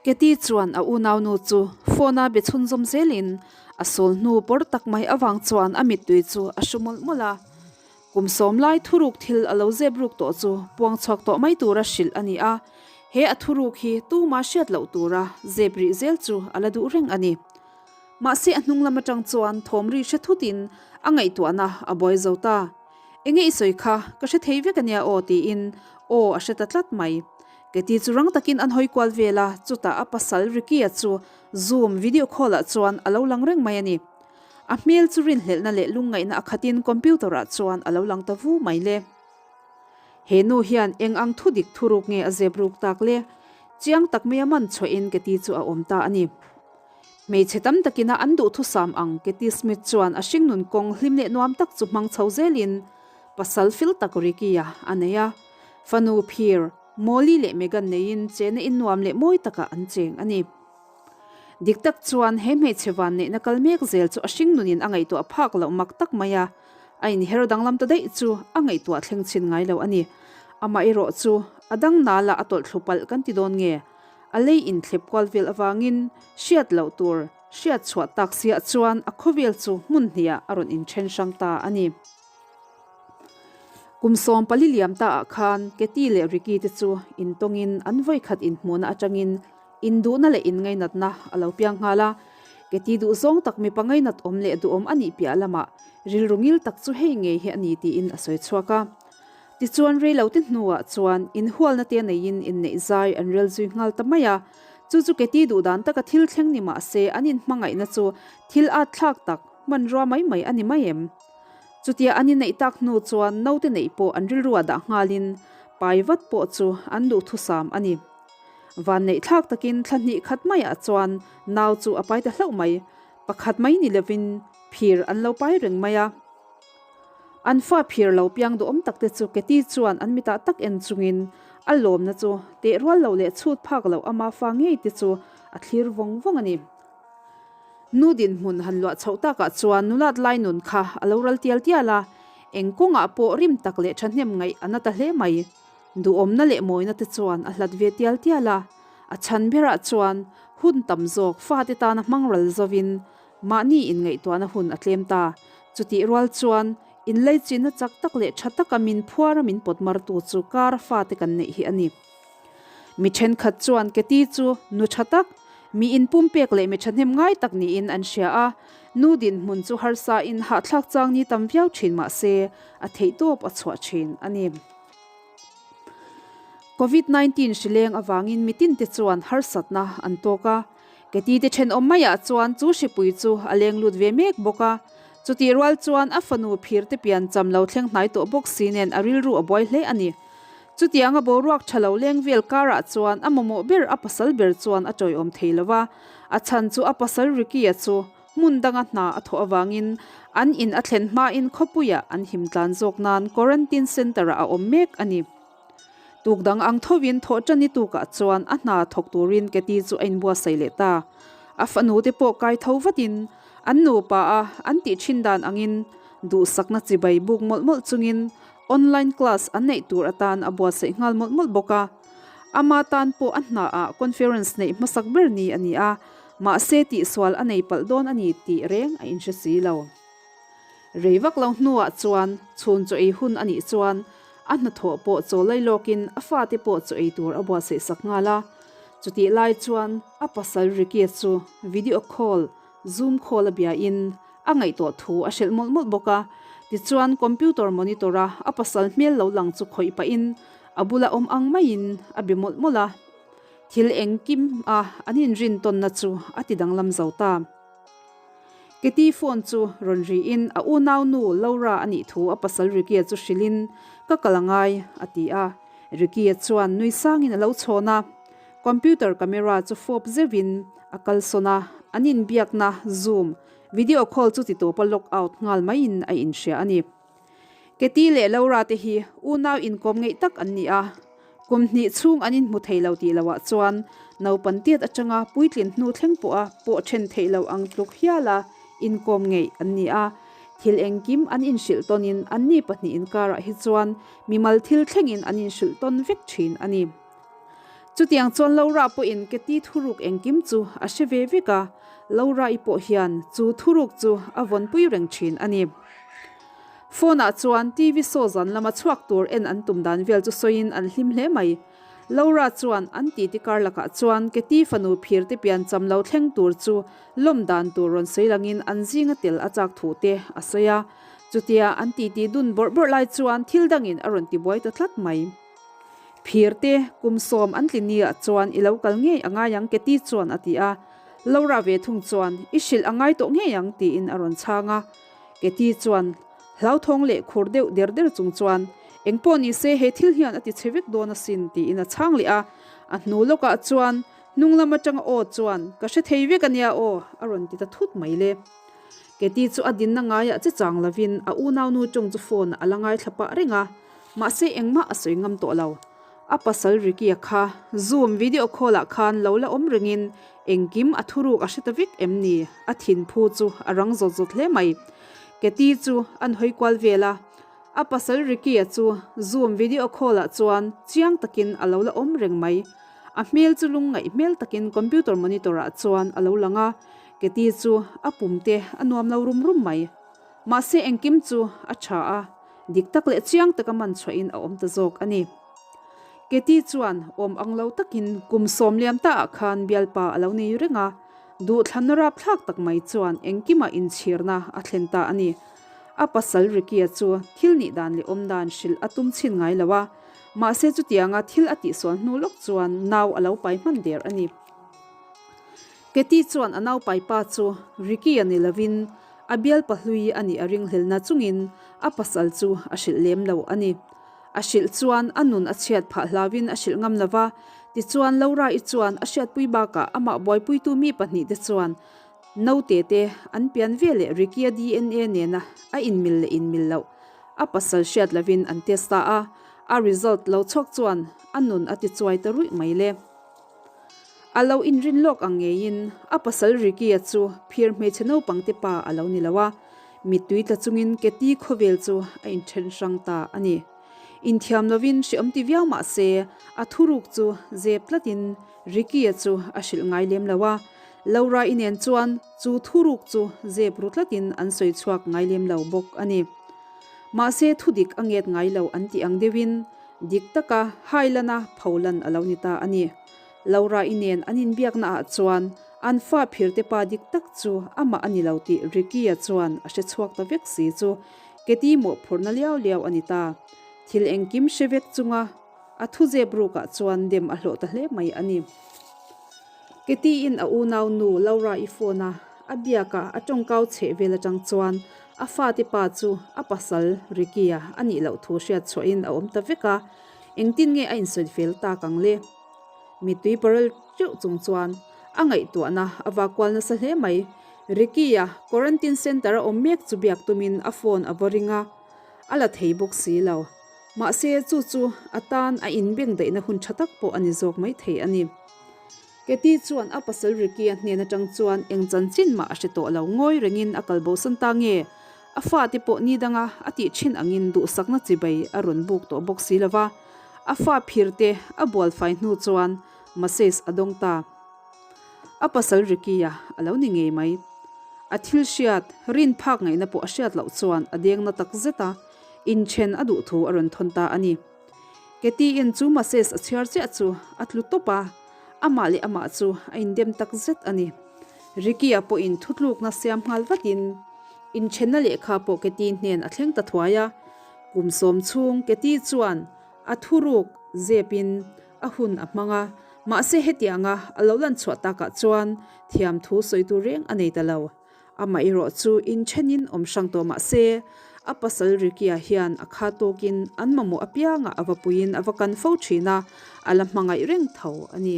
Katie chuan a unaunu chu phone a be chhunzawm zelin a sawl hnu pawr tak mai avang chuan a mittui chu a hru mawlh mawlh a. Kum sawm lai thuruk thil a lo zep ruk tawh chu puang chhuak tawh mai tura hrilh a ni a, he a thuruk hi tuma hriat loh tura zep rih zel chu a la duh reng a ni. Mahse a hnung lam atang chuan thawm ri hre thutin a ngaihtuahna a buai zo ta. Enge i sawi kha, ka hre thei vek ania aw tiin aw a hre ta tlat mai. Katie chu rang takin an hawi kual vel a, chutah a pasal Ricky-a chu Zoom video call-ah chuan a lo lang reng mai a ni. A hmel chu rinhlelhna leh lungngaihna a khatin computer-ah chuan a lo lang ta vu mai le. He nu hian eng ang thu dik thuruk nge a zep ruk tak le? Chiang tak mai a man chhuahin Katie chu a awm ta a ni. Hmeichhe tam takina an duhthusam ang Katie Smith chuan a hringnun kawng hlim leh nuam tak chu hmang chho zelin pasal fil tak Ricky-a a nei a. Fanu phir, Molly leh Megan neiin chena in nuam leh mawi takah an cheng a ni. Dik tak chuan he hmeichhe van neihna kal mek zel chu a hringnunin a ngaihtuah phak loh mak tak mai a, a inher danglam ta daih chu a ngaihtuah thleng chhin ngai lo a ni. Amaherawh chu a dang nala a tawlh thlu palh kan ti dawn nge? A lei inthlep kual vel avangin hriat loh tur hriat chhuah tak siah chuan a khawvel chu hmun hniah a rawn inthen hrang ta a ni. Kum 14 liam ta ah khan Katie leh Ricky te chu intawngin an vawikhat inhmuhna atangin induhna leh inngainatna a lo piang nghal a. Katie duhzawng tak mipa ngainat awm leh duhawm a nih piah lamah rilru ngil tak chu hei ngei hi a ni tiin a sawi chhuak a. Tichuan reilote hnuah chuan inhualna te neiin inneih zai an rel zui nghal ta mai a. Chu chu Katie duhdan taka thil thleng ni mah se an inhmangaihna chu thil at thlak tak hmanrua mai mai a ni mai em? Chutia an inneih tak hnu chuan naute neih pawh an rilruah dah nghalin pai vat pawh chu an duhthusam a ni. Vanneih thlak takin thla hnih khat maiah chuan nau chu a pai ta hlauh mai. Pakhat mai ni lovin phir an lo pai reng mai a. An fa phir lo piang duhawm tak te chu Katie chuan an mitah tak en chungin a lawmna chu teh rual lo leh chhut phak loh ama fa ngei te chu a thlir vawng vawng a ni. Nu dinhmun han luah chhoh takah chuan nulat lai nun kha a lo ral tial tial a, eng kawngah pawh rim tak leh thahnem ngaih a na ta hle mai. Duhawmna leh mawina te chuan a hlat ve tial tial a, a chhan berah chuan hun tam zawk fate tana hmang ral zovin mahni inngaihtuahna hun a tlem ta. Chutih rual chuan inleichina chak tak leh tha taka min phuara min pawt martu chu kar fate kan neih hi a ni. Mi thenkhat chuan Katie chu nu tha tak, mi inpumpek leh mi thahnem ngai tak niin an hria a, nu dinhmun chu harsa in hahthlak chang ni tam viau thin mah se a theihtawp a chhuah thin a ni. Covid 19 hri leng avangin mitin te chuan harsatna an tawk a, Katie te thenawm maiah chuan chu hripui chu a leng lut ve mek bawk a, chutih rual chuan a fanu phir te pian cham lo thleng hnai tawh bawk si nen a rilru a buai hle a ni. Chutianga boruak tha lo leng vel karah chuan a mamawh ber a pasal ber chuan a tawiawm thei lo va, a chhan chu a pasal Ricky-a chu hmun danga hna a thawh avangin an in a thlen hmain khawpuiah an him tlan zawk nan quarantine centre-ah a awm mek a ni. Tuk dang ang thovin thawhṭani tukah chuan a hna thawk turin Katie chu a inbuatsaih leh ta. A fanute pawh kai tho vatin an nupa a an tih ṭhin dan angin duhsakna chibai buk mawlh mawlh chungin Online class an neih tur atan a buatsaih nghal mawlh mawlh bawk a. Ama tan pawh a hnaah conference neih hmasak ber ni a ni a, mahse tihsual a nei palh dawn a ni tih reng a inhre si lo. Rei vak lo hnuah chuan chhun chaw ei hun a nih chuan a hnathawh pawh chaw lai lawkin a fate pawh chaw ei tur a buatsaih sak nghal a. Chutih lai chuan a pasal Ricky chu video call, zoom call a biain A ngaihtuah thu a hrilh mawlh mawlh bawk a. Tichuan computer monitor a a pasal hmel lo lang chu khawih pahin a bula awm ang maiin a be mawlh mawlh a. Thil engkim a an inrin tawnna chu a ti danglam zo ta. Katie phone chu rawn riin a unau nu Laura a nih thu a pasal Ricky-a chu hrilhin ka kal a ngai a ti a. Ricky-a chuan nui sangin a lo chhawn a. Computer camera chu fawp zeuhin a kalsawn a, an inbiakna Zoom video call chu ti tawpa log out nghal maiin a inhria a ni. Katie leh Laura te hi unau inkawm ngeih tak an ni a, kum hnih chhung an inhmu thei lo tih loah chuan naupan tiat atanga puitlin hnu thleng pawha pawh then theih loh ang tluk hiala inkawm ngeih an ni a, thil engkim an inhrilh tawnin anni pahnih inkarah hi chuan mimal thil thlengin an inhrilh tawn vek thin a ni. Chutiang chuan Laura pawhin Katie thuruk engkim chu a hre ve vek a, Laura-i pawh hian chu thuruk chu a vawnpui reng thin a ni. Phone-ah chuan TV show zan lama chhuak tur en an tum dan vel chu sawiin an hlim hle mai. Laura chuan an titi kar lakah chuan Katie fanu phir te piancham lo thleng tur chu lawm dan tur rawn sawi langin an zinga tel a chak thu te a sawi a. Chutia an titi dun bawrh bawrh lai chuan thil dangin a rawn tibuai ta tlat mai. Phir te, kum sawm an tli nia chuan i lo kal ngei a ngai ang Katie chuan a ti a. Laura ve thung chuan i hrilh a ngai tawh ngei ang tiin a rawn chhang a. Katie chuan hlauthawng leh khur deuh der der chung chuan Engpawh ni se he thil hian a ti chhe vek dawn asin tiin a chhang leh a. A hnu lawkah chuan hnung lam atanga aw chuan Ka hre thei vek ania aw a rawn ti ta thut mai le. Katie chu a dinna ngaiah che chang lovin a unaunu tawng chu phone a la ngaithla pah reng a. Mahse engmah a sawi ngam tawh lo. A pasal Ricky-a kha Zoom video call-ah khan lo la awm rengin engkim a thuruk a hre ta vek em ni? A thinphu chu a rang zawt zawt hle mai. Katie chu an hawi kual vel a, a pasal Ricky-a chu Zoom video call-ah chuan chiang takin a lo la awm reng mai. A hmel chu lungngaih hmel takin computer monitor-ah chuan a lo lang a, Katie chu a pum te a nuam lo rum rum mai. Mahse engkim chu a tha a, dik tak leh chiang taka man chhuahin a awm ta zawk a ni. Katie chuan awm ang lo takin kum sawm liam taah khan bialpa a lo nei reng a, duhthlanna rapthlak tak mai chuan engkima inchhirna a thlen ta a ni. A pasal Ricky-a chu thil nih dan leh awm dan hrilh a tum chhin ngai lo a, mahse chutianga thil a tihsual hnu lawk chuan nau a lo pai hman der a ni. Katie chuan a naupai pa chu Ricky-a ni lovin A bial pahlui a nih a ringhlelna chungin a pasal chu a hrilh lem lo a ni. A hrilh chuan a nun a chhiat phah hlauin a hrilh ngam lo va, tichuan Laura-i chuan a hriatpui bakah amah buaipuitu mi pahnihte chuan naute te an pian ve leh Ricky-a DNA nena a inmil leh inmil loh a pasal hriat lovin an test ta a, a result lo chhuak chuan a nun a tichuai ta ruih mai le. A lo inrin lawk ang ngeiin a pasal Ricky-a chu phir hmeichhe naupang te pa a lo ni lo a, mittui tla chungin Katie khawvel chu a inthen hrang ta a ni. Inthiam lovin hreawm ti viau mah se a thuruk chu zep tlatin Ricky-a chu a hrilh ngai lem lo a, Laura-i nen chuan chu thuruk chu zep ru tlatin an sawi chhuak ngai lem lo bawk a ni. Mahse thudik a nget ngai lo an tih ang deuhin Dik taka Highland-a pholan a lo ni ta a ni. Laura-i nen an inbiakna ah chuan an fa phirte pa dik tak chu amah a ni lo tih Ricky-a chuan a hre chhuak ta vek si chu Katie mawhphurhna liau liau a ni ta. Thil engkim hre vek chunga a thu zep rukah chuan dem a hlawh ta hle mai a ni. Katie-in a unau nu Laura-i phone-a a biaka a tawngkau chheh vel atang chuan a fate pa chu a pasal Ricky-a a nih loh thu hriat chhuahin a awm ta vek a, engtin nge a insawi fel tak ang le? Mittui parel teuh chung chuan a ngaihtuahna a vakual nasa hle mai. Ricky-a quarantine centre a awm mek chu biak tumin a phone a va ring a, a la thei bawk si lo. Mahse chu chu a tan a inbeng daihna hun tha tak pawh a ni zawk maithei a ni. Katie chuan a pasal Ricky-a hnen atang chuan eng chanchin mah a hre tawh lo, ngawi rengin a kal bosan ta nge? A fate pawh ni danga a tih thin angin duhsakna chibai a rawn buk tawh bawk si lo va, a fa phirte a bualfai hnu chuan massage a dawng ta. A pasal Ricky-a a lo ni ngei mai. A thil hriat, rin phak ngaihna pawh a hriat loh chuan a deng na tak zet a, inthen a duh thu a rawn thawn ta a ni. Katie-in chu massage a chhiar chiah chu a tlu tawp a, amah leh amah chu a indem tak zet a ni. Ricky-a pawhin thutlukna siam nghal vatin inthenna lehkha pawh Katie hnen a thleng ta thuai a. Kum sawm chhung Katie chuan a thuruk zepin a hun a hmang a, mahse hetianga a lo lan chhuah takah chuan thiamthu sawi tur reng a nei ta lo. Amah erawh chu inthenin awm hrang tawh mah se, a pasal Ricky-a hian a kha tawkin an mamawh apiangah a va puiin a va kan fo thin a, a la hmangaih reng tho a ni.